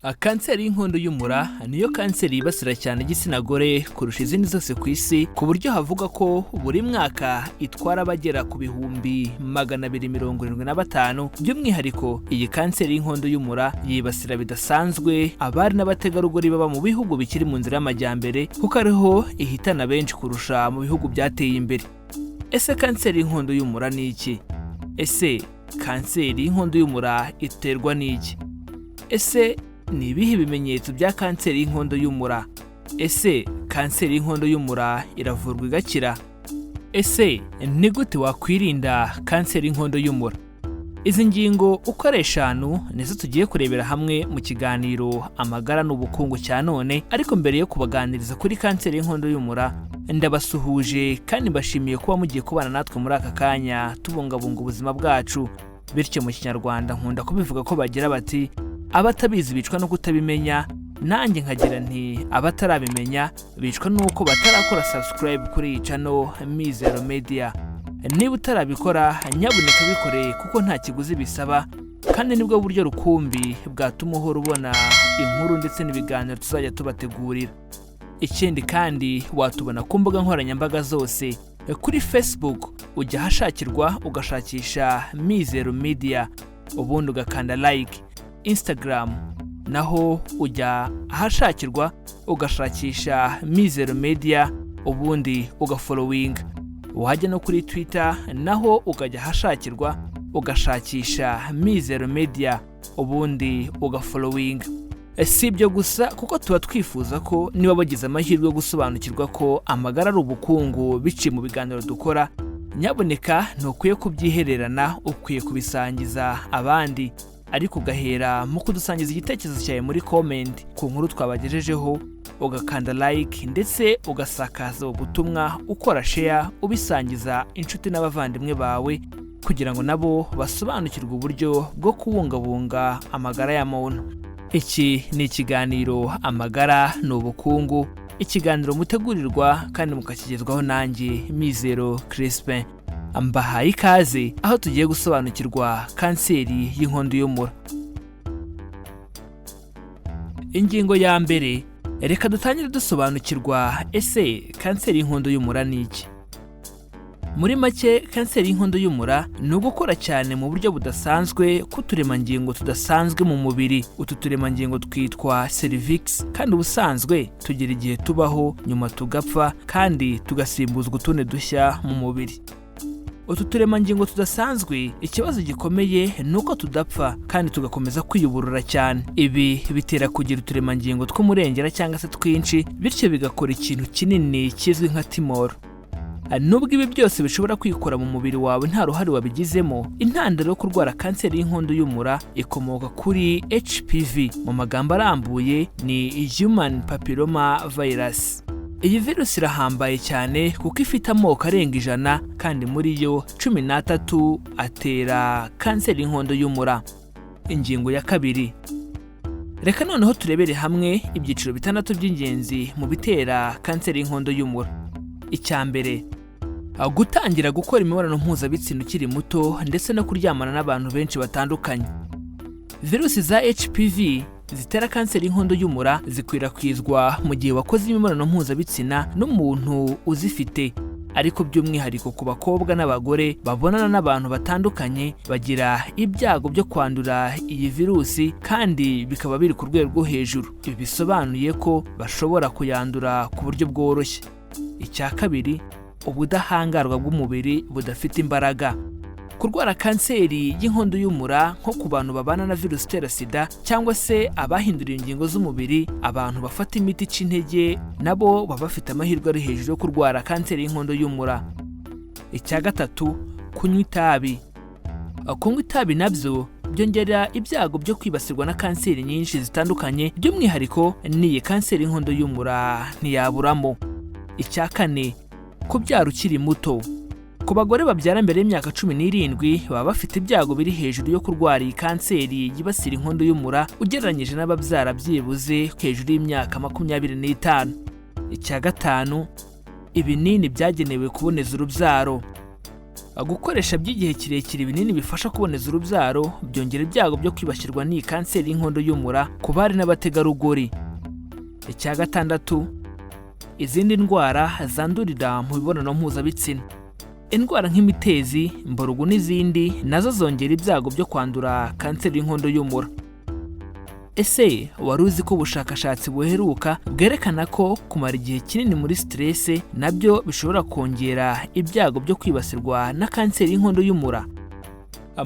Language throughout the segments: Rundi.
Kanseri y'inkondo y'umura niyo kanseri yibasira cyane igitsina gore kurusha izindi zose ku isi, ku buryo havuga ko buri mwaka itwara abagera ku 275,000. By'umwihariko, iyi kanseri y'inkondo y'umura yibasira bidasanzwe abari n'abategarugori baba mu bihugu bikiri mu nzira y'amajyambere, kuko ariho ihitana benshi kurusha mu bihugu byateye imbere. Ese kanseri y'inkondo y'umura ni iki? Ese kanseri y'inkondo y'umura iterwa n'iki? Ese ni ibihe bimenyetso bya kanseri y'inkondo y'umura? Ese kanseri y'inkondo y'umura iravurwa igakira? Ese ni gute wakwirinda kanseri y'inkondo y'umura? Izi ngingo uko ari eshanu nizo tugiye kurebera hamwe mu kiganiro Amagara n'Ubukungu cya none. Ariko mbere yo kubaganiriza kuri kanseri y'inkondo y'umura, ndabasuhuje kandi mbashimiye kuba mugiye kubana natwe muri aka kanya tubungabunga ubuzima bwacu. Bityo mu Kinyarwanda nkunda kubivuga ko bagira bati: "Abatabizi bicwa no kutabimenya." Nanjye nkagira nti: "Abatarabimenya bicwa n'uko batarakora subscribe kuri iyi channel Mizero Media." Niba utarabikora, nyabuneka bikoreye, kuko nta kiguzi bisaba kandi nibwo buryo rukumbi bwatuma uhora ubona inkuru ndetse n'ibiganiro tuzajya tubategurira. Ikindi kandi, watubona ku mbuga nkoranyambaga zose. Kuri Facebook ujya ahashakirwa ugashakisha Mizero Media, ubundi ugakanda like. Instagram naho ujya ahashakirwa ugashakisha Mizero Media, ubundi ugafollowinga. Wajya no kuri Twitter, naho ukajya ahashakirwa ugashakisha Mizero Media, ubundi ugafollowinga. Si ibyo gusa, kuko tuba twifuza ko niba bagize amahirwe yo gusobanukirwa ko amagara ari ubukungu biciye mu biganiro dukora, nyaboneka ntukwiye kubyihererana, ukwiye kubisangiza abandi, ariko ugahera mu kudusangiza igitekerezo cyawe muri comment ku nkuru twabagejejeho, ugakanda like, ndetse ugasakaza ubutumwa ukora share, ubisangiza inshuti n'abavandimwe bawe kugira ngo nabo basobanukirwe uburyo bwo kubungabunga amagara ya muntu. Iki ni ikiganiro Amagara ni Ubukungu, ikiganiro mutegurirwa kandi mukakigezwaho nanjye Mizero Crispin. Mbahaye ikaze aho tugiye gusobanukirwa kanseri y'inkondo y'umura. Ingingo ya mbere, reka dutangire dusobanukirwa: ese kanseri y'inkondo y'umura ni iki? Muri make, kanseri y'inkondo y'umura ni ugukora cyane mu buryo budasanzwe k'uturemangingo tudasanzwe mu mubiri. Utu turemangingo twitwa cervix, kandi ubusanzwe tugira igihe tubaho, nyuma tugapfa kandi tugasimbuzwa utundi dushya mu mubiri. Utu turemangingo tudasanzwe, ikibazo gikomeye ni uko tudapfa kandi tugakomeza kwiyuburura cyane. Ibi bitera kugira uturemangingo tw'umurengera cyangwa se twinshi, bityo bigakora ikintu kinini kizwi nka tumor. Nubwo ibi byose bishobora kwikora mu mubiri wawe nta ruhare wabigizemo, intandaro yo kurwara kanseri y'inkondo y'umura ikomoka kuri HPV. Mu magambo arambuye ni Human Papilloma Virus. Iyi virusi irahambaye cyane kuko ifite amoko arenga 100, kandi muri yo 13 atera kanseri y'inkondo y'umura. Ingingo ya kabiri, reka noneho turebere hamwe ibyiciro bitandatu by'ingenzi mu bitera kanseri y'inkondo y'umura. Icya mbere, gutangira gukora imibonano mpuzabitsina ukiri muto ndetse no kuryamana n'abantu benshi batandukanye. Virusi za HPV zitera kanseri y'inkondo y'umura zikwirakwizwa mu gihe wakoze imibonano mpuzabitsina n'umuntu uzifite, ariko by'umwihariko ku bakobwa n'abagore babonana n'abantu batandukanye bagira ibyago byo kwandura iyi virusi, kandi bikaba biri ku rwego rwo hejuru. Ibi bisobanuye ko bashobora kuyandura ku buryo bworoshye. Icya kabiri, ubudahangarwa bw'umubiri budafite imbaraga. Kurwara kanseri y'inkondo y'umura, nko ku bantu babana na virusi itera SIDA cyangwa se abahinduriye ingingo z'umubiri, abantu bafata imiti ica intege, nabo baba bafite amahirwe ari hejuru yo kurwara kanseri y'inkondo y'umura. Icya gatatu, kunywa itabi. Kunywa itabi nabyo byongera ibyago byo kwibasirwa na kanseri nyinshi zitandukanye, by'umwihariko n'iyi kanseri y'inkondo y'umura ntiyaburamo. Icya kane, kubyara ukiri muto. Ku bagore babyara mbere y'imyaka 17, baba bafite ibyago biri hejuru yo kurwara iyi kanseri yibasira inkondo y'umura ugereranyije n'ababyara byibuze hejuru y'imyaka 25. Icya gatanu, ibinini byagenewe kuboneza urubyaro. Gukoresha by'igihe kirekire ibinini bifasha kuboneza urubyaro byongera ibyago byo kwibasirwa n'iyi kanseri y'inkondo y'umura ku bari n'abategarugori. Icya gatandatu, izindi ndwara zandurira mu mibonano mpuzabitsina. Indwara nk'imitezi, mburugu n'izindi nazo zongera ibyago byo kwandura kanseri y'inkondo y'umura. Ese wari uzi ko ubushakashatsi buheruka bwerekana ko kumara igihe kinini muri stress nabyo bishobora kongera ibyago byo kwibasirwa na kanseri y'inkondo y'umura?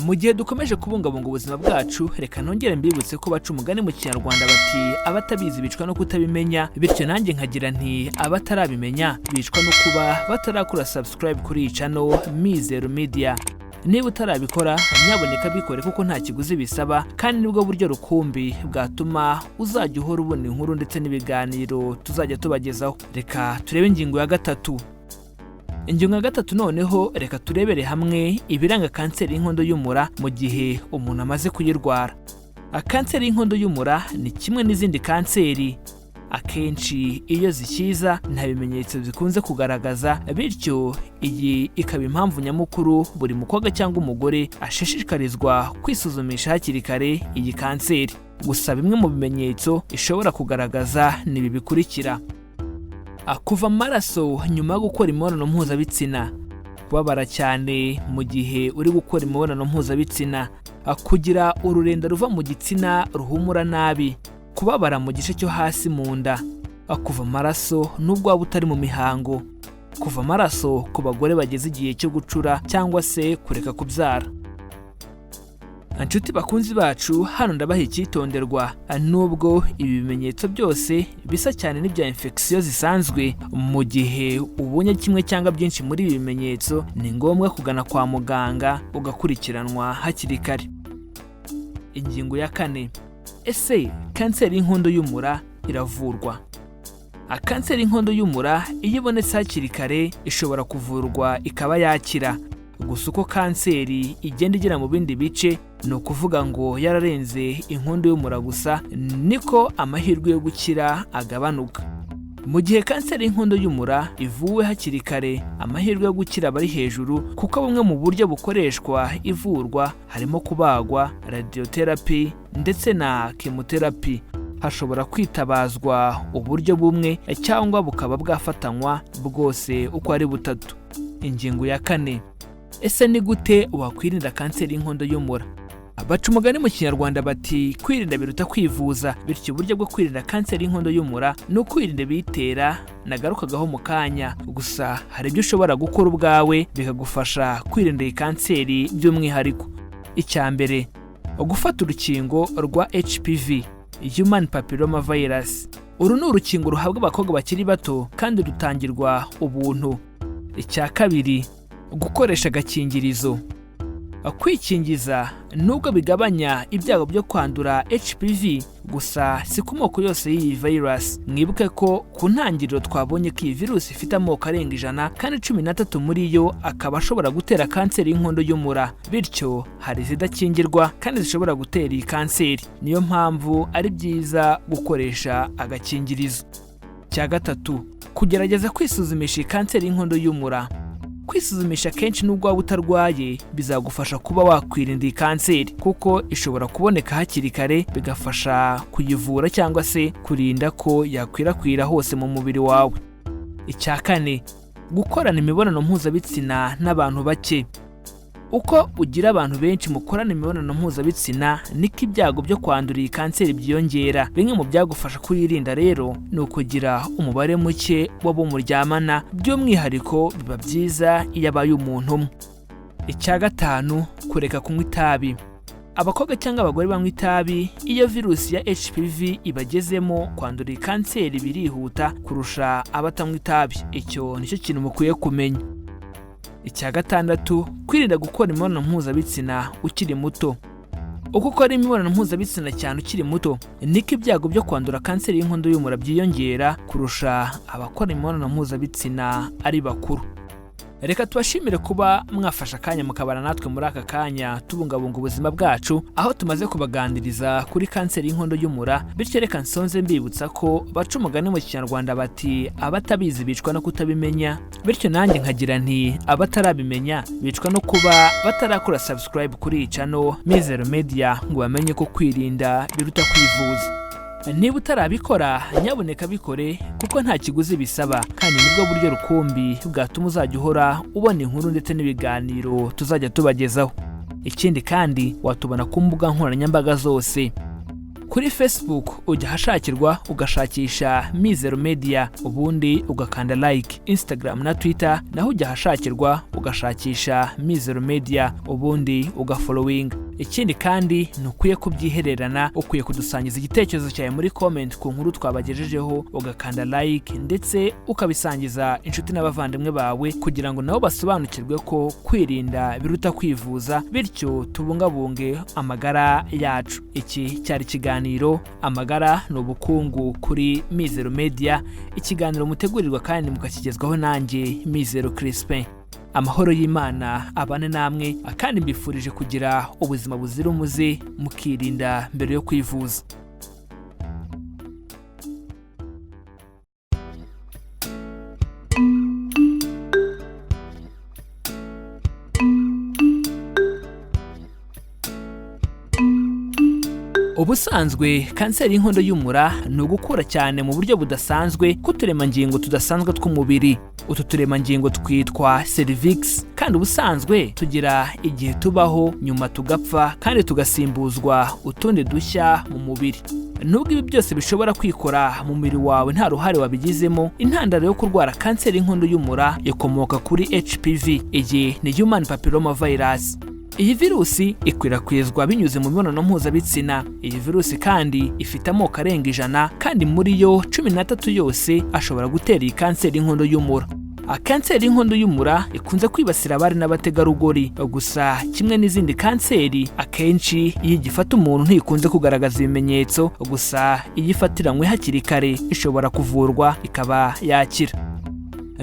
Mu gihe dukomeje kubungabunga ubuzima bwacu, reka nongere mbibutse ko baca umugani mu Kinyarwanda bati: "Abatabizi bicwa no kutabimenya." Bityo nanjye nkagira nti: "Abatarabimenya bicwa no kuba batarakora subscribe kuri iyi channel Mizero Media." Niba utarabikora, nyaboneka bikore, kuko nta kiguzi bisaba kandi nibwo buryo rukumbi bwatuma uzajya uhora ubona inkuru ndetse n'ibiganiro tuzajya tubagezaho. Reka turebe ingingo ya gatatu. Ingingo ya gatatu noneho, reka turebere hamwe ibiranga kanseri y'inkondo y'umura mu gihe umuntu amaze kuyirwara. Kanseri y'inkondo y'umura ni kimwe n'izindi kanseri, akenshi iyo zikiza nta bimenyetso zikunze kugaragaza. Bityo iyi ikaba impamvu nyamukuru buri mukobwa cyangwa umugore ashishikarizwa kwisuzumisha hakiri kare iyi kanseri. Gusa bimwe mu bimenyetso ishobora kugaragaza ni ibi bikurikira: kuva amaraso nyuma yo gukora imibonano mpuzabitsina, kubabara cyane mu gihe uri gukora imibonano mpuzabitsina, kugira ururenda ruva mu gitsina ruhumura nabi, kubabara mu gice cyo hasi mu nda, kuva amaraso nubwo waba utari mu mihango, kuva amaraso ku bagore bageze igihe cyo gucura cyangwa se kureka kubyara. Inshuti bakunzi bacu, hano ndabaha icyitonderwa. Nubwo ibi bimenyetso byose bisa cyane n'ibya infection zisanzwe, mu gihe ubonye kimwe cyangwa byinshi muri ibi bimenyetso, ni ngombwa kugana kwa muganga ugakurikiranwa hakiri kare. Ingingo ya kane: ese kanseri y'inkondo y'umura iravurwa? Kanseri y'inkondo y'umura iyo ibonetse hakiri kare ishobora kuvurwa ikaba yakira. Gusa uko kanseri igenda igera mu bindi bice, ni ukuvuga ngo yararenze inkondo y'umura gusa, niko amahirwe yo gukira agabanuka. Mu gihe kanseri y'inkondo y'umura ivuwe hakiri kare, amahirwe yo gukira aba ari hejuru, kuko bumwe mu buryo bukoreshwa ivurwa harimo kubagwa, radiotherapy ndetse na chemotherapy. Hashobora kwitabazwa uburyo bumwe cyangwa bukaba bwafatanywa bwose uko ari butatu. Ingingo ya kane: ese ni gute wakwirinda kanseri y'inkondo y'umura? Baca umugani mu Kinyarwanda bati: "Kwirinda biruta kwivuza." Bityo uburyo bwo kwirinda kanseri y'inkondo y'umura ni ukwirinda ibiyitera nagarukagaho mu kanya. Gusa hari ibyo ushobora gukora ubwawe bikagufasha kwirinda iyi kanseri by'umwihariko. Icya mbere, gufata urukingo rwa HPV, Human Papilloma Virus. Uru ni urukingo ruhabwa abakobwa bakiri bato kandi rutangirwa ubuntu. Icya kabiri, gukoresha agakingirizo. Kwikingiza nubwo bigabanya ibyago byo kwandura HPV, gusa si ku moko yose y'iyi virus. Mwibuke ko ku ntangiriro twabonye ko iyi virusi ifite amoko arenga 100, kandi 13 muri yo akaba ashobora gutera kanseri y'inkondo y'umura. Bityo hari izidakingirwa kandi zishobora gutera iyi kanseri. Niyo mpamvu ari byiza gukoresha agakingirizo. Cya gatatu, kugerageza kwisuzumisha iyi kanseri y'inkondo y'umura. Kwisuzumisha kenshi nubwo waba utarwaye bizagufasha kuba wakwirinda iyi kanseri, kuko ishobora kuboneka hakiri kare bigafasha kuyivura cyangwa se kurinda ko yakwirakwira hose mu mubiri wawe. Icya kane, gukorana imibonano mpuzabitsina n'abantu bake. Uko ugira abantu benshi mukorana imibonano mpuzabitsina, niko ibyago byo kwandura iyi kanseri byiyongera. Bimwe mu byagufasha kuyirinda rero ni ukugira umubare muke w'abo muryamana, by'umwihariko biba byiza iyo abaye umuntu umwe. Icya gatanu, kureka kunywa itabi. Abakobwa cyangwa abagore banywa itabi, iyo virusi ya HPV ibagezemo, kwandura iyi kanseri birihuta kurusha abatanywa itabi. Icyo nicyo kintu mukwiye kumenya. Icya gatandatu, kwirinda gukora imibonano mpuzabitsina ukiri muto. Uko ukora imibonano mpuzabitsina cyane ukiri muto, niko ibyago byo kwandura kanseri y'inkondo y'umura byiyongera kurusha abakora imibonano mpuzabitsina ari bakuru. Reka tubashimire kuba mwafashe akanya mukabana natwe muri aka kanya tubungabunga ubuzima bwacu, aho tumaze kubaganiriza kuri kanseri y'inkondo y'umura. Bityo reka nsonze mbibutsa ko baca umugani mu Kinyarwanda bati: "Abatabizi bicwa no kutabimenya." Bityo nanjye nkagira nti: "Abatarabimenya bicwa no kuba batarakora subscribe kuri iyi channel Mizero Media, ngo bamenye ko kwirinda biruta kwivuza." Niba utarabikora, nyabuneka bikore, kuko nta kiguzi bisaba, kandi nibwo buryo rukumbi bwatuma uzajya uhora ubona inkuru ndetse n'ibiganiro tuzajya tubagezaho. Ikindi kandi, watubona ku mbuga nkoranyambaga zose. Kuri Facebook ujya ahashakirwa ugashakisha Mizero Media, ubundi ugakanda like. Instagram na Twitter naho ujya ahashakirwa ugashakisha Mizero Media, ubundi ugafollowinga. Ikindi kandi, ntukwiye kubyihererana, ukwiye kudusangiza igitekerezo cyawe muri comment ku nkuru twabagejejeho, ugakanda like ndetse ukabisangiza inshuti n'abavandimwe bawe, kugira ngo nabo basobanukirwe ko kwirinda biruta kwivuza, bityo tubungabunge amagara yacu. Iki cyari ikiganiro Amagara ni Ubukungu kuri Mizero Media, ikiganiro mutegurirwa kandi mukakigezwaho nanjye Mizero Crispin. Amahoro y'Imana abane namwe, kandi mbifurije kugira ubuzima buzira umuze, mukirinda mbere yo kwivuza. Ubusanzwe kanseri y'inkondo y'umura ni ugukura cyane mu buryo budasanzwe k'uturemangingo tudasanzwe tw'umubiri. Utu turemangingo twitwa cervix, kandi ubusanzwe tugira igihe tubaho, nyuma tugapfa kandi tugasimbuzwa utundi dushya mu mubiri. Nubwo ibi byose bishobora kwikora mu mubiri wawe nta ruhare wabigizemo, intandaro yo kurwara kanseri y'inkondo y'umura ikomoka kuri HPV. Iyi ni human papilloma virus. Iyi virusi ikwirakwizwa binyuze mu mibonano mpuzabitsina. Iyi virusi kandi ifite amoko arenga 100, kandi muri yo 13 yose ashobora gutera iyi kanseri y'inkondo y'umura. Kanseri y'inkondo y'umura ikunze kwibasira abari n'abategarugori. Gusa kimwe n'izindi kanseri, akenshi iyo igifata umuntu ntikunze kugaragaza ibimenyetso. Gusa iyo ifatiranywe hakiri kare ishobora kuvurwa ikaba yakira.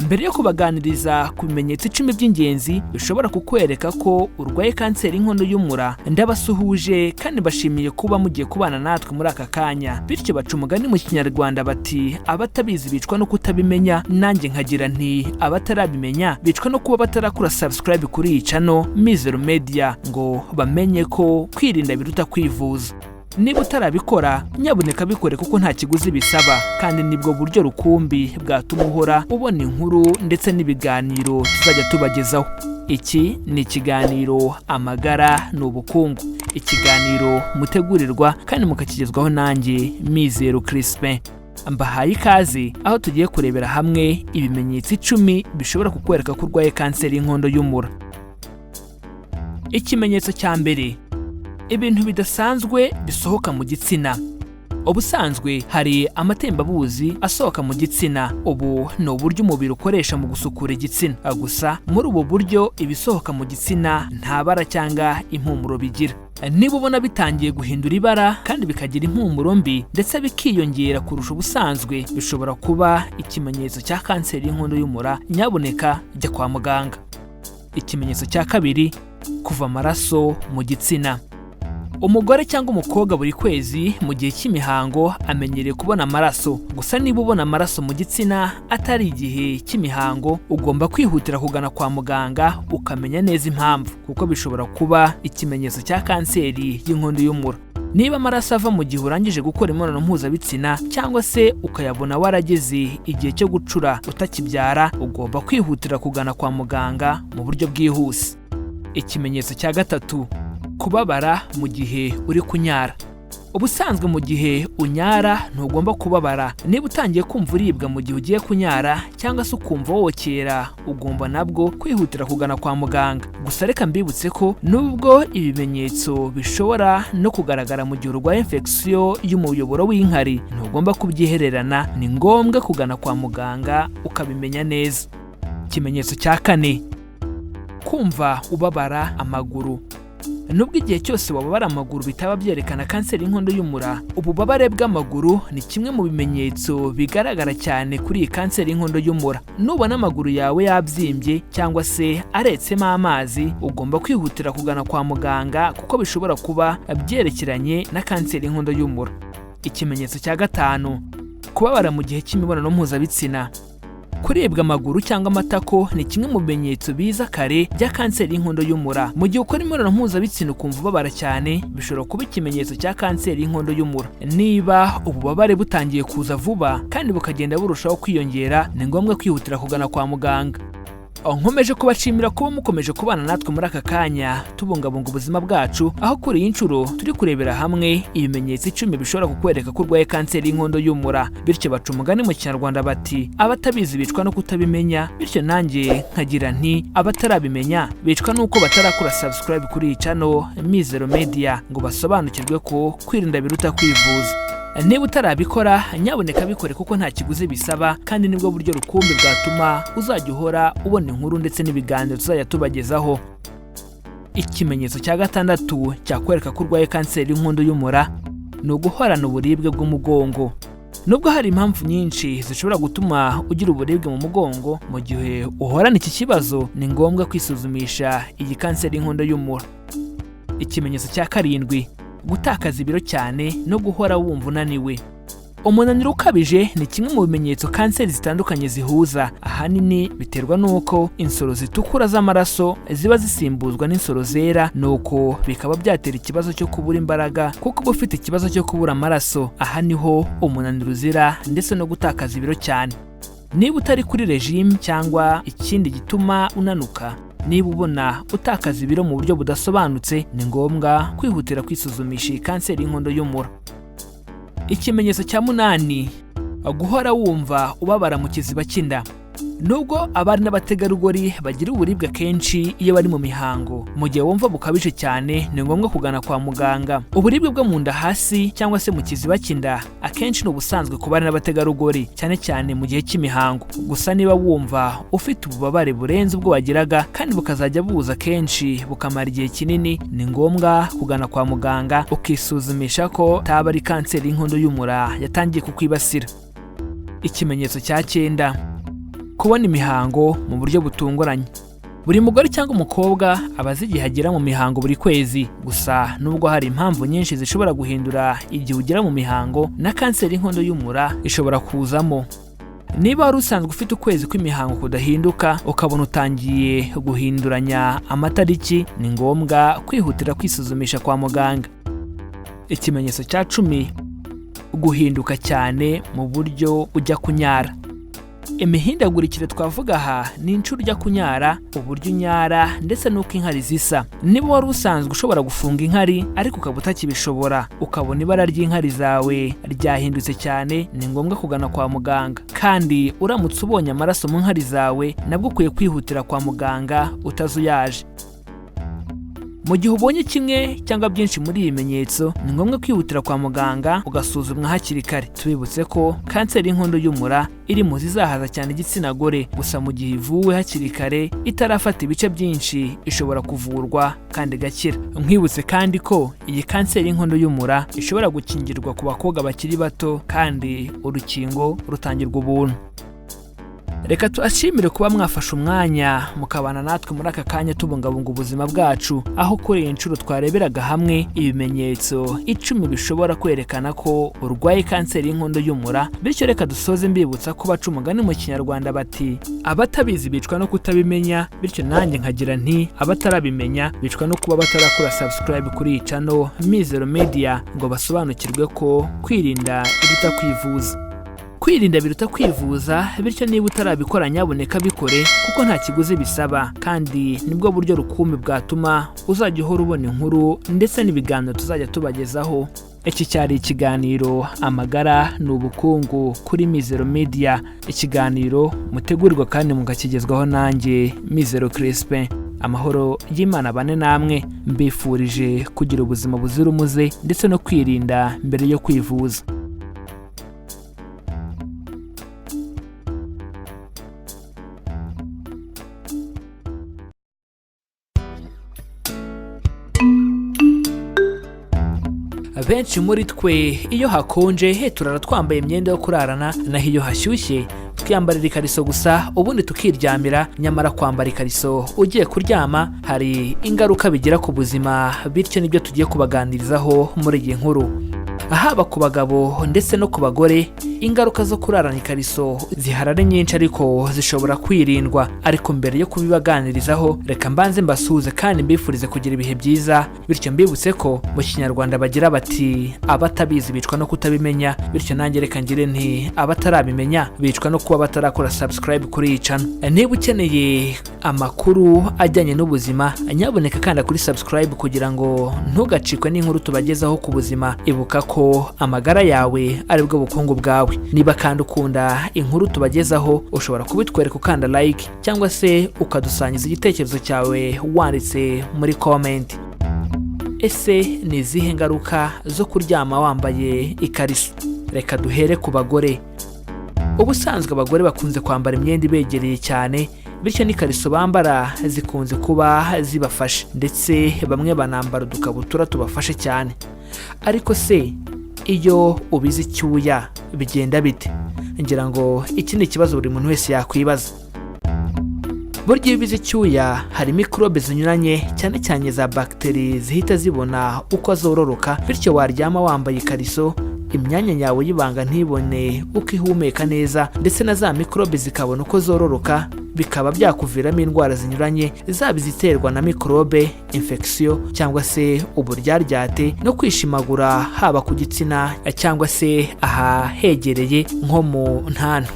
Mbere yo kubaganiriza ku bimenyetso 10 by'ingenzi bishobora kukwereka ko urwaye kanseri y'inkondo y'umura, ndabasuhuje kandi mbashimiye kuba mugiye kubana natwe muri aka kanya. Bityo baca umugani mu Kinyarwanda bati: "Abatabizi bicwa no kutabimenya." Nanjye nkagira nti: "Abatarabimenya bicwa no kuba batarakora subscribe kuri iyi channel Mizero Media, ngo bamenye ko kwirinda biruta kwivuza." Niba utarabikora, nyabuneka bikore, kuko nta kiguzi bisaba, kandi nibwo buryo rukumbi bwatuma uhora ubona inkuru ndetse n'ibiganiro tuzajya tubagezaho. Iki ni ikiganiro Amagara ni Ubukungu, ikiganiro mutegurirwa kandi mukakigezwaho nanjye Mizero Crispin. Mbahaye ikaze aho tugiye kurebera hamwe ibimenyetso 10 bishobora kukwereka ko urwaye kanseri y'inkondo y'umura. Ikimenyetso cya mbere: ibintu bidasanzwe bisohoka mu gitsina. Ubusanzwe hari amatembabuzi asohoka mu gitsina. Ubu ni uburyo umubiri ukoresha mu gusukura igitsina. Gusa muri ubu buryo, ibisohoka mu gitsina nta bara cyangwa impumuro bigira. Niba ubona bitangiye guhindura ibara kandi bikagira impumuro mbi, ndetse bikiyongera kurusha ubusanzwe, bishobora kuba ikimenyetso cya kanseri y'inkondo y'umura. Nyabuneka jya kwa muganga. Ikimenyetso cya kabiri: kuva amaraso mu gitsina. Umugore cyangwa umukobwa buri kwezi mu gihe cy'imihango amenyereye kubona amaraso. Gusa niba ubona amaraso mu gitsina atari igihe cy'imihango, ugomba kwihutira kugana kwa muganga ukamenya neza impamvu, kuko bishobora kuba ikimenyetso cya kanseri y'inkondo y'umura. Niba amaraso ava mu gihe urangije gukora imibonano mpuzabitsina, cyangwa se ukayabona warageze igihe cyo gucura utakibyara, ugomba kwihutira kugana kwa muganga mu buryo bwihuse. Ikimenyetso cya gatatu: kubabara mu gihe uri kunyara. Ubusanzwe mu gihe unyara ntugomba kubabara. Niba utangiye kumva uribwa mu gihe ugiye kunyara, cyangwa se ukumva wokera, ugomba nabwo kwihutira kugana kwa muganga. Gusa reka mbibutse ko nubwo ibimenyetso bishobora no kugaragara mu gihe urwaye infection y'umuyoboro w'inkari, ntugomba kubyihererana. Ni ngombwa kugana kwa muganga ukabimenya neza. Ikimenyetso cya kane: kumva ubabara amaguru. Nubwo igihe cyose wababara amaguru bitaba byerekana kanseri y'inkondo y'umura, ububabare bw'amaguru ni kimwe mu bimenyetso bigaragara cyane kuri iyi kanseri y'inkondo y'umura. Nubona amaguru yawe yabyimbye cyangwa se aretsemo amazi, ugomba kwihutira kugana kwa muganga kuko bishobora kuba byerekeranye na kanseri y'inkondo y'umura. Ikimenyetso cya gatanu, kubabara mu gihe cy'imibonano mpuzabitsina. Kuribwa amaguru cyangwa amatako ni kimwe mu bimenyetso biza kare bya kanseri y'inkondo y'umura. Mu gihe ukora imibonano mpuzabitsina ukumva ubabara cyane, bishobora kuba ikimenyetso cya kanseri y'inkondo y'umura. Niba ububabare butangiye kuza vuba kandi bukagenda burushaho kwiyongera, ni ngombwa kwihutira kugana kwa muganga. Nkomeje kubashimira kuba mukomeje kubana natwe muri aka kanya tubungabunga ubuzima bwacu, aho kuri iyi nshuro turi kurebera hamwe ibimenyetso 10 bishobora kukwereka ko urwaye kanseri y'inkondo y'umura. Bityo baca umugani mu Kinyarwanda bati: "Abatabizi bicwa no kutabimenya." Bityo nanjye nkagira nti: "Abatarabimenya bicwa n'uko batarakora subscribe kuri iyi channel Mizero Media ngo basobanukirwe ko kwirinda biruta kwivuza." Niba utarabikora, nyabuneka bikore kuko nta kiguzi bisaba, kandi nibwo buryo rukumbi bwatuma uzajya uhora ubona inkuru ndetse n'ibiganiro tuzajya tubagezaho. Ikimenyetso cya gatandatu cyakwereka ko urwaye kanseri y'inkondo y'umura ni uguhorana uburibwe bw'umugongo. Nubwo hari impamvu nyinshi zishobora gutuma ugira uburibwe mu mugongo, mu gihe uhorana iki kibazo ni ngombwa kwisuzumisha iyi kanseri y'inkondo y'umura. Ikimenyetso cya karindwi, gutakaza ibiro cyane no guhora wumva unaniwe. Umunaniro ukabije ni kimwe mu bimenyetso kanseri zitandukanye zihuza. Ahanini biterwa n'uko insoro zitukura z'amaraso ziba zisimbuzwa n'insoro zera, nuko bikaba byatera ikibazo cyo kubura imbaraga kuko uba ufite ikibazo cyo kubura amaraso. Aha niho umunaniro uzira ndetse no gutakaza ibiro cyane. Niba utari kuri regime cyangwa ikindi gituma unanuka, niba ubona utakaza ibiro mu buryo budasobanutse, ni ngombwa kwihutira kwisuzumisha iyi kanseri y'inkondo y'umura. Ikimenyetso cya munani, guhora wumva ubabara mu kiziba cy'inda. Nubwo abari n'abategarugori bagira uburibwe kenshi iyo bari mu mihango, mu gihe wumva bukabije cyane ni ngombwa kugana kwa muganga. Uburibwe bwo mu nda hasi cyangwa se mu kiziba cy'inda akenshi ni ubusanzwe ku bari n'abategarugori, cyane cyane mu gihe cy'imihango. Gusa niba wumva ufite ububabare burenze ubwo wagiraga kandi bukazajya buza kenshi bukamara igihe kinini, ni ngombwa kugana kwa muganga ukisuzumisha ko taba ari kanseri y'inkondo y'umura yatangiye kukwibasira. Ikimenyetso cya cyenda, kubona imihango mu buryo butunguranye. Buri mugore cyangwa umukobwa aba azi igihe agera mu mihango buri kwezi. Gusa nubwo hari impamvu nyinshi zishobora guhindura igihe ugera mu mihango, na kanseri y'inkondo y'umura ishobora kuzamo. Niba wari usanzwe ufite ukwezi kw'imihango kudahinduka, ukabona utangiye guhinduranya amatariki, ni ngombwa kwihutira kwisuzumisha kwa muganga. Ikimenyetso cya 10, guhinduka cyane mu buryo ujya kunyara. Imihindagurikire twavuga aha ni inshuro ujya kunyara, uburyo unyara ndetse n'uko inkari zisa. Niba wari usanzwe ushobora gufunga inkari ariko ukaba utakibishobora, ukabona ibara ry'inkari zawe ryahindutse cyane, ni ngombwa kugana kwa muganga. Kandi uramutse ubonye amaraso mu nkari zawe, nabwo ukwiye kwihutira kwa muganga utazuyaje. Mu gihe ubonye kimwe cyangwa byinshi muri ibi bimenyetso, ni ngombwa kwihutira kwa muganga ugasuzumwa hakiri kare. Tubibutse ko kanseri y'inkondo y'umura iri mu zizahaza cyane igitsina gore. Gusa mu gihe ivuwe hakiri kare itarafata ibice byinshi, ishobora kuvurwa kandi igakira. Nkwibutse kandi ko iyi kanseri y'inkondo y'umura ishobora gukingirwa ku bakobwa bakiri bato, kandi urukingo rutangirwa ubuntu. Reka tubashimire kuba mwafashe umwanya mukabana natwe muri aka kanya tubungabunga ubuzima bwacu, aho kuri iyi nshuro twareberaga hamwe ibimenyetso 10 bishobora kwerekana ko urwaye kanseri y'inkondo y'umura. Bityo reka dusoze mbibutsa ko baca umugani mu Kinyarwanda bati: "Abatabizi bicwa no kutabimenya." Bityo nanjye nkagira nti: "Abatarabimenya bicwa no kuba batarakora subscribe kuri iyi channel Mizero Media ngo basobanukirwe ko kwirinda biruta kwivuza." Kwirinda biruta kwivuza. Bityo niba utarabikora, nyabuneka bikore kuko nta kiguzi bisaba, kandi nibwo buryo rukumbi bwatuma uzajya uhora ubona inkuru ndetse n'ibiganiro tuzajya tubagezaho. Iki cyari ikiganiro Amagara ni Ubukungu kuri Mizero Media, ikiganiro mutegurirwa kandi mugakigezwaho nanjye Mizero Crispin. Amahoro y'Imana bane namwe, mbifurije kugira ubuzima buzira umuze ndetse no kwirinda mbere yo kwivuza. Benshi muri twe iyo hakonje turara twambaye imyenda yo kurarana, naho iyo hashyushye twiyambarira ikariso gusa ubundi tukiryamira. Nyamara kwambara ikariso ugiye kuryama hari ingaruka bigira ku buzima, bityo nibyo tugiye kubaganirizaho muri iyi nkuru. Haba ku bagabo ndetse no ku bagore, ingaruka zo kurarana ikariso zihari ari nyinshi, ariko zishobora kwirindwa. Ariko mbere yo kubibaganirizaho, reka mbanze mbasuhuze kandi mbifurize kugira ibihe byiza. Bityo mbibutse ko mu Kinyarwanda bagira bati: "Abatabizi bicwa no kutabimenya." Bityo nanjye reka ngire nti: "Abatarabimenya bicwa no kuba batarakora subscribe kuri iyi channel." Niba ukeneye amakuru ajyanye n'ubuzima, nyabuneka kanda kuri subscribe kugira ngo ntugacikwe n'inkuru tubagezaho ku buzima. Ibuka ko amagara yawe aribwo bukungu bwawe. Niba kandi ukunda inkuru tubagezaho, ushobora kubitwereka ukanda like cyangwa se ukadusangiza igitekerezo cyawe wanditse muri comment. Ese ni izihe ngaruka zo kuryama wambaye ikariso? Reka duhere ku bagore. Ubusanzwe abagore bakunze kwambara imyenda ibegereye cyane, bityo n'ikariso bambara zikunze kuba zibafashe, ndetse bamwe banambara udukabutura tubafashe cyane. Ariko se iyo ubize icyuya bigenda bite? Ngira ngo iki ni ikibazo buri muntu wese yakwibaza. Burya iyo ubize icyuya hari mikorobe zinyuranye, cyane cyane za bagiteri, zihita zibona uko zororoka. Bityo waryama wambaye ikariso, imyanya yawe y'ibanga ntibone uko ihumeka neza, ndetse na za mikorobe zikabona uko zororoka, bikaba byakuviramo indwara zinyuranye, zaba iziterwa na mikorobe, infection cyangwa se uburyaryate no kwishimagura, haba ku gitsina cyangwa se ahahegereye nko mu ntantu.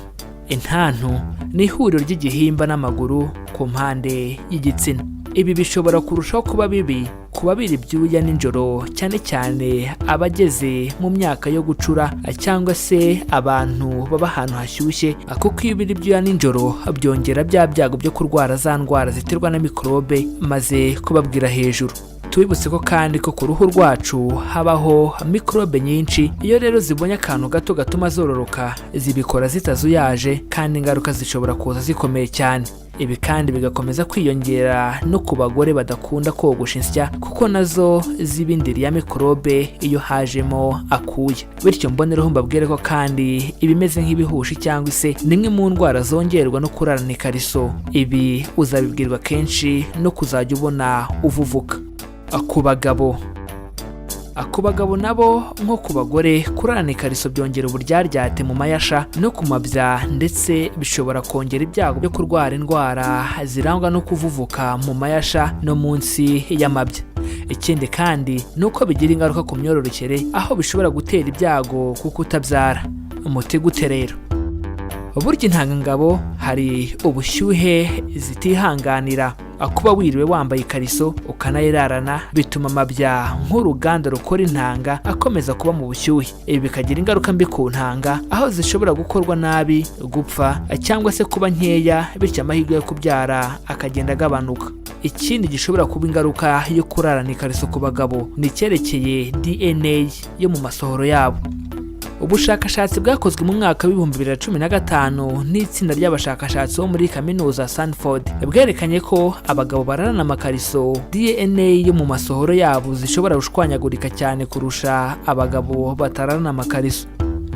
Intantu ni ihuriro ry'igihimba n'amaguru ku mpande y'igitsina. Ibi bishobora kurushaho kuba bibi ku babira ibyuya nijoro, cyane cyane abageze mu myaka yo gucura cyangwa se abantu baba ahantu hashyushye, kuko iyo ubira ibyuya nijoro byongera bya byago byo kurwara za ndwara ziterwa na mikorobe maze kubabwira hejuru. Tubibutse ko kandi ko ku ruhu rwacu habaho mikorobe nyinshi. Iyo rero zibonye akantu gato gatuma zororoka, zibikora zitazuyaje, kandi ingaruka zishobora kuza zikomeye cyane. Ibi kandi bigakomeza kwiyongera no ku bagore badakunda kogosha insya, kuko nazo ziba indiri ya mikorobe iyo hajemo akuya. Bityo mbonereho mbabwire ko kandi ibimeze nk'ibihushi cyangwa se ni imwe mu ndwara zongerwa no kurarana ikariso. Ibi uzabibwirwa kenshi no kuzajya ubona uvuvuka. Ku bagabo nabo, nko ku bagore, kurarana ikariso byongera uburyaryate mu mayasha no ku mabya, ndetse bishobora kongera ibyago byo kurwara indwara zirangwa no kuvuvuka mu mayasha no munsi y'amabya. Ikindi kandi ni uko bigira ingaruka ku myororokere, aho bishobora gutera ibyago kuko utabyara. Umuti gute rero? Burya intangangabo hari ubushyuhe zitihanganira. Kuba wiriwe wambaye ikariso ukanayirarana bituma amabya nk'uruganda rukora intanga akomeza kuba mu bushyuhe. Ibi bikagira ingaruka mbi ku ntanga, aho zishobora gukorwa nabi, gupfa cyangwa se kuba nkeya, bityo amahirwe yo kubyara akagenda agabanuka. Ikindi gishobora kuba ingaruka yo kurarana ikariso ku bagabo ni icyerekeye DNA yo mu masohoro yabo. Ubushakashatsi bwakozwe mu mwaka w'2015 n'itsinda ry'abashakashatsi bo muri Kaminuza Stanford bwerekanye ko abagabo bararana amakariso, DNA yo mu masohoro yabo zishobora gushwanyagurika cyane kurusha abagabo batararana amakariso.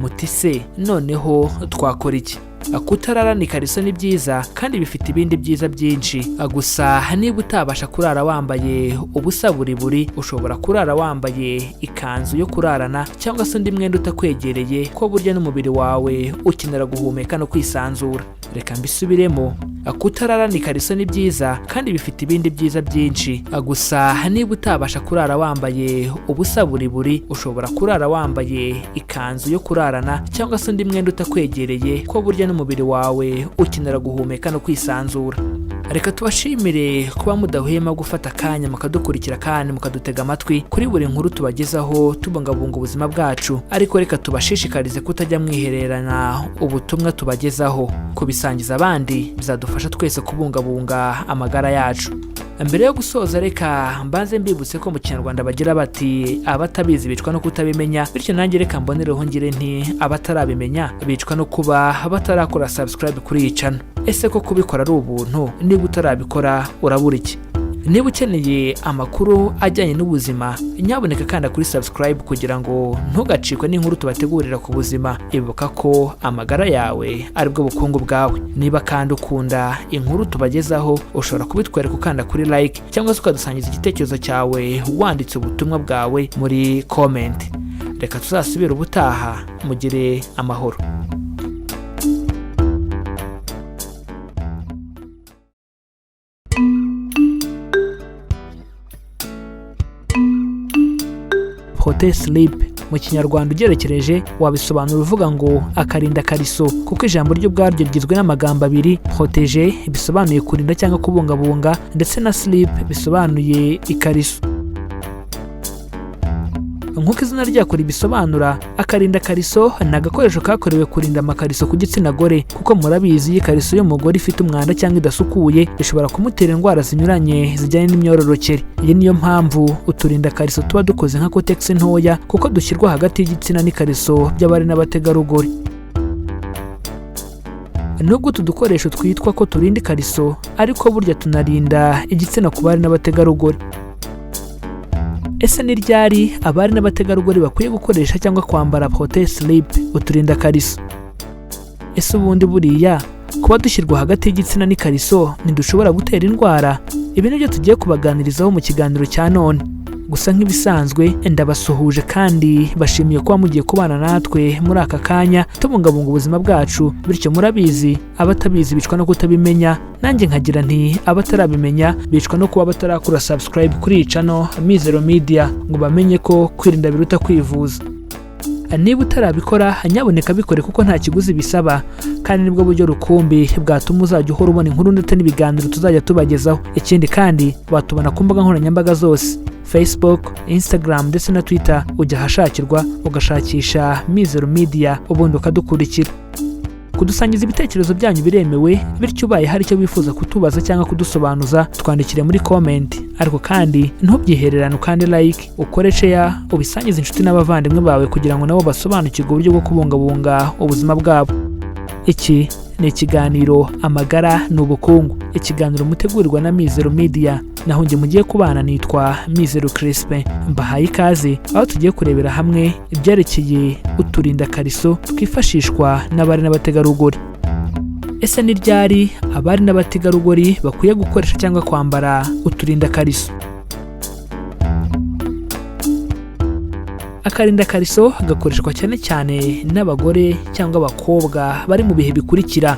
Muti se noneho twakora iki? Kutararana ikariso ni byiza kandi bifite ibindi byiza byinshi. Gusa niba utabasha kurara wambaye ubusa buri buri, ushobora kurara wambaye ikanzu yo kurarana cyangwa se undi mwenda utakwegereye, ko burya n'umubiri wawe ukenera guhumeka no kwisanzura. Reka mbisubiremo: kutararana ikariso ni byiza kandi bifite ibindi byiza byinshi. Gusa niba utabasha kurara wambaye ubusa buri buri, ushobora kurara wambaye ikanzu yo kurarana cyangwa se undi mwenda utakwegereye, ko burya n'umubiri wawe ukenera guhumeka no kwisanzura. Reka tubashimire kuba mudahwema gufata akanya mukadukurikira kandi mukadutega amatwi kuri buri nkuru tubagezaho tubungabunga ubuzima bwacu. Ariko reka tubashishikarize kutajya mwihererana ubutumwa tubagezaho. Kubisangiza abandi bizadufasha twese kubungabunga amagara yacu. Mbere yo gusoza, reka mbanze mbibutse ko mu Kinyarwanda bagira bati: "Abatabizi bicwa no kutabimenya." Bityo nanjye reka mbonereho ngire nti: "Abatarabimenya bicwa no kuba batarakora subscribe kuri iyi channel." Ese ko kubikora ari ubuntu, niba utarabikora urabura iki? Niba ukeneye amakuru ajyanye n'ubuzima, nyabuneka kanda kuri subscribe kugira ngo ntugacikwe n'inkuru tubategurira ku buzima. Ibuka ko amagara yawe aribwo bukungu bwawe. Niba kandi ukunda inkuru tubagezaho, ushobora kubitwereka ukanda kuri like cyangwa se ukadusangiza igitekerezo cyawe wanditse ubutumwa bwawe muri comment. Reka tuzasubire ubutaha, mugire amahoro. Protect-Slip mu Kinyarwanda ugerekereje wabisobanura uvuga ngo akarinda kariso, kuko ijambo ryo ubwaryo rigizwe n'amagambo abiri: protéger bisobanuye kurinda cyangwa kubungabunga, ndetse na slip bisobanuye ikariso. Nk'uko izina ryako ribisobanura, akarinda kariso ni agakoresho kakorewe kurinda amakariso ku gitsina gore, kuko murabizi iyo ikariso y'umugore ifite umwanda cyangwa idasukuye ishobora kumutera indwara zinyuranye zijyanye n'imyororokere. Iyi niyo mpamvu uturinda kariso tuba dukoze nka kotegisi ntoya, kuko dushyirwa hagati y'igitsina n'ikariso by'abari n'abategarugori. Nubwo utu dukoresho twitwa ko turinda ikariso, ariko burya tunarinda igitsina ku bari n'abategarugori. Ese ni ryari abari n'abategarugori bakwiye gukoresha cyangwa kwambara Protect-Slip, uturinda kariso? Ese ubundi buriya kuba dushyirwa hagati y'igitsina n'ikariso ntidushobora gutera indwara? Ibi nibyo tugiye kubaganirizaho mu kiganiro cya none. Gusa nk'ibisanzwe ndabasuhuje kandi bashimiye kuba mugiye kubana natwe muri aka kanya tubungabunga ubuzima bwacu. Bityo murabizi, abatabizi bicwa no kutabimenya, nanjye nkagira nti abatarabimenya bicwa no kuba batarakora subscribe kuri iyi channel Mizero Media ngo bamenye ko kwirinda biruta kwivuza. Niba utarabikora, nyabuneka bikore kuko nta kiguzi bisaba, kandi nibwo buryo rukumbi bwatuma uzajya uhora ubona inkuru ndetse n'ibiganiro tuzajya tubagezaho. Ikindi kandi watubona ku mbuga nkoranyambaga zose: Facebook, Instagram ndetse na Twitter. Ujya ahashakirwa ugashakisha Mizero Media ubundi ukadukurikira. Kudusangiza ibitekerezo byanyu biremewe, bityo ubaye hari icyo wifuza kutubaza cyangwa kudusobanuza, twandikire muri comment. Ariko kandi ntubyihererane, ukande like, ukore share, ubisangize inshuti n'abavandimwe bawe kugira ngo nabo basobanukirwe uburyo bwo kubungabunga ubuzima bwabo. Iki ni ikiganiro Amagara ni Ubukungu, ikiganiro mutegurirwa na Mizero Media, naho njye mugiye kubana nitwa Mizero Crispin. Mbahaye ikaze aho tugiye kurebera hamwe ibyerekeye uturinda kariso twifashishwa n'abari n'abategarugori. Ese ni ryari abari n'abategarugori bakwiye gukoresha cyangwa kwambara uturinda kariso? Akarinda kariso gakoreshwa cyane cyane n'abagore cyangwa abakobwa bari mu bihe bikurikira: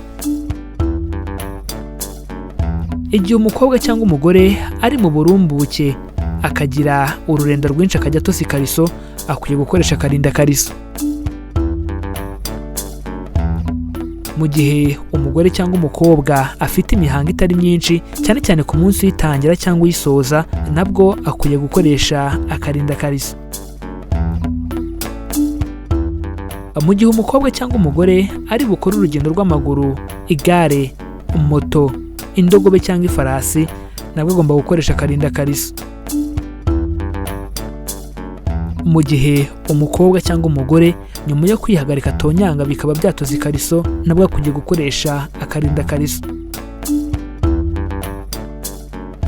igihe umukobwa cyangwa umugore ari mu burumbuke akagira ururenda rwinshi akajya atosa ikariso, akwiye gukoresha akarinda kariso. Mu gihe umugore cyangwa umukobwa afite imihango itari myinshi, cyane cyane ku munsi uyitangira cyangwa uyisoza, nabwo akwiye gukoresha akarinda kariso. Mu gihe umukobwa cyangwa umugore ari bukore urugendo rw'amaguru, igare, moto, indogobe cyangwa ifarasi, nabwo agomba gukoresha akarinda kariso. Mu gihe umukobwa cyangwa umugore nyuma yo kwihagarika atonyanga bikaba byatoza ikariso, nabwo akwiye gukoresha akarinda kariso.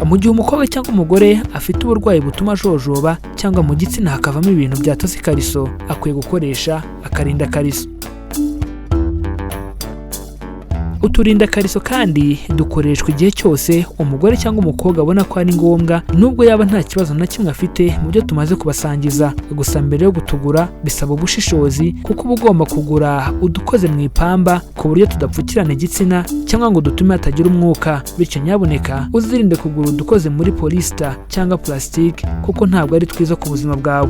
Mu gihe umukobwa cyangwa umugore afite uburwayi butuma ajojoba cyangwa mu gitsina hakavamo ibintu byatoza ikariso, akwiye gukoresha akarinda kariso. Uturinda kariso kandi dukoreshwa igihe cyose umugore cyangwa umukobwa abona ko ari ngombwa, nubwo yaba nta kibazo na kimwe afite mu byo tumaze kubasangiza. Gusa mbere yo gutugura bisaba ubushishozi, kuko uba ugomba kugura udukoze mu ipamba ku buryo tudapfukirana igitsina cyangwa ngo dutume hatagira umwuka. Bityo nyabuneka uzirinde kugura udukoze muri polisita cyangwa plastique, kuko ntabwo ari twiza ku buzima bwawe.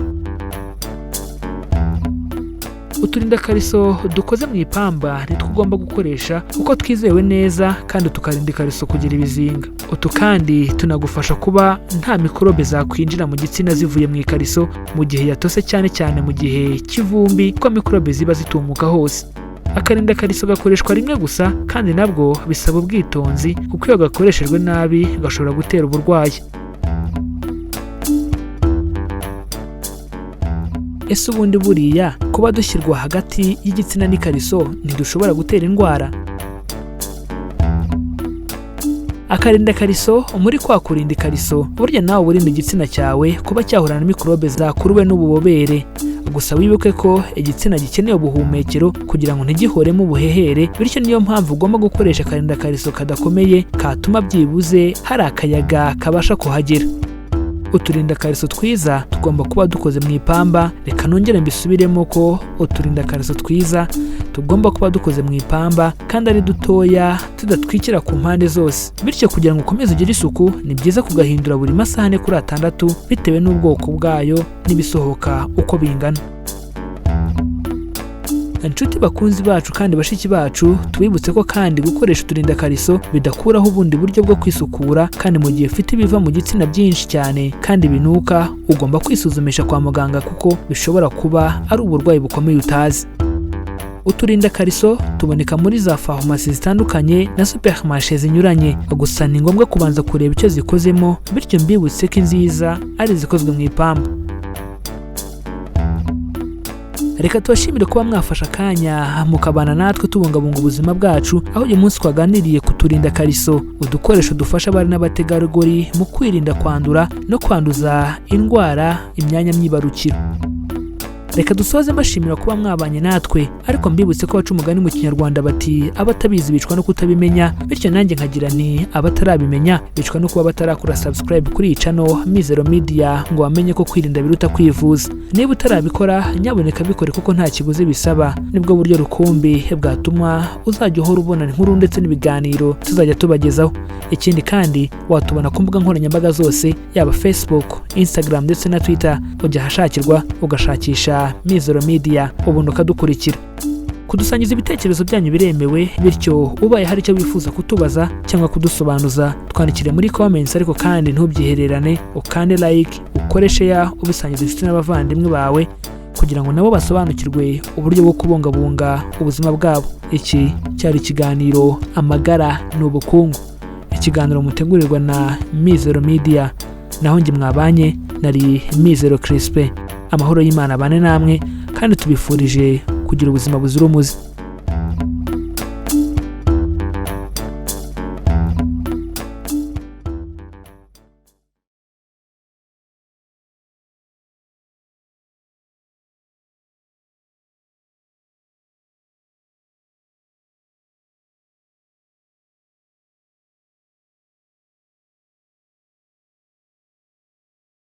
Uturinda kariso dukoze mu ipamba nitwo ugomba gukoresha kuko twizewe neza kandi tukarinda ikariso kugira ibizinga. Utu kandi tunagufasha kuba nta mikorobe zakwinjira mu gitsina zivuye mu ikariso mu gihe yatose, cyane cyane mu gihe cy'ivumbi kuko mikorobe ziba zitumuka hose. Akarinda kariso gakoreshwa rimwe gusa, kandi nabwo bisaba ubwitonzi kuko iyo gakoreshejwe nabi gashobora gutera uburwayi. Ese ubundi buriya kuba dushyirwa hagati y'igitsina n'ikariso ntidushobora gutera indwara? Akarindakariso, muri kwa kurinda ikariso, burya nawe urinda igitsina cyawe kuba cyahura na mikorobe zakuruwe n'ububobere. Gusa wibuke ko igitsina gikeneye ubuhumekero kugira ngo ntigihoremo ubuhehere, bityo niyo mpamvu ugomba gukoresha akarindakariso kadakomeye katuma byibuze hari akayaga kabasha kuhagera. Uturindakariso twiza tugomba kuba dukoze mu ipamba. Reka nongere mbisubiremo ko uturindakariso twiza tugomba kuba dukoze mu ipamba kandi ari dutoya, tudatwikira ku mpande zose. Bityo kugira ngo ukomeze ugire isuku, ni byiza kugahindura buri masaha 4 kuri 6, bitewe n'ubwoko bwayo n'ibisohoka uko bingana. Inshuti bakunzi bacu kandi bashiki bacu, tubibutse ko kandi gukoresha uturindakariso bidakuraho ubundi buryo bwo kwisukura. Kandi mu gihe ufite ibiva mu gitsina byinshi cyane kandi binuka, ugomba kwisuzumisha kwa muganga, kuko bishobora kuba ari uburwayi bukomeye utazi. Uturindakariso tuboneka muri za farumasi zitandukanye na supermarché zinyuranye, gusa ni ngombwa kubanza kureba icyo zikozemo. Bityo mbibutse ko inziza ari izikozwe mu ipamba. Reka tubashimire kuba mwafashe akanya mukabana natwe tubungabunga ubuzima bwacu, aho uyu munsi twaganiriye ku turindakariso, udukoresho dufasha abari n'abategarugori mu kwirinda kwandura no kwanduza indwara imyanya myibarukiro. Reka dusoze mbashimira kuba mwabanye natwe, ariko mbibutse ko baca umugani mu Kinyarwanda bati: "Abatabizi bicwa no kutabimenya." Bityo nanjye nkagira nti: "Abatarabimenya bicwa no kuba batarakora subscribe kuri iyi channel Mizero Media ngo bamenye ko kwirinda biruta kwivuza." Niba utarabikora, nyaboneka bikore, kuko nta kiguzi bisaba. Nibwo buryo rukumbi bwatuma uzajya uhora ubona inkuru ndetse n'ibiganiro tuzajya tubagezaho. Ikindi kandi, watubona ku mbuga nkoranyambaga zose, yaba Facebook, Instagram ndetse na Twitter. Ujya ahashakirwa ugashakisha Mizero Media, ubundi ukadukurikira. Kudusangiza ibitekerezo byanyu biremewe, bityo ubaye hari icyo wifuza kutubaza cyangwa kudusobanuza, twandikire muri comments. Ariko kandi ntubyihererane, ukande like, ukore share, ubisangiza inshuti n'abavandimwe bawe kugira ngo nabo basobanukirwe uburyo bwo kubungabunga ubuzima bwabo. Iki cyari ikiganiro Amagara ni Ubukungu, ikiganiro mutegurirwa na Mizero Media, naho njye mwabanye nari Mizero Crispe. Amahoro y'Imana abane namwe, kandi tubifurije kugira ubuzima buzira umuze.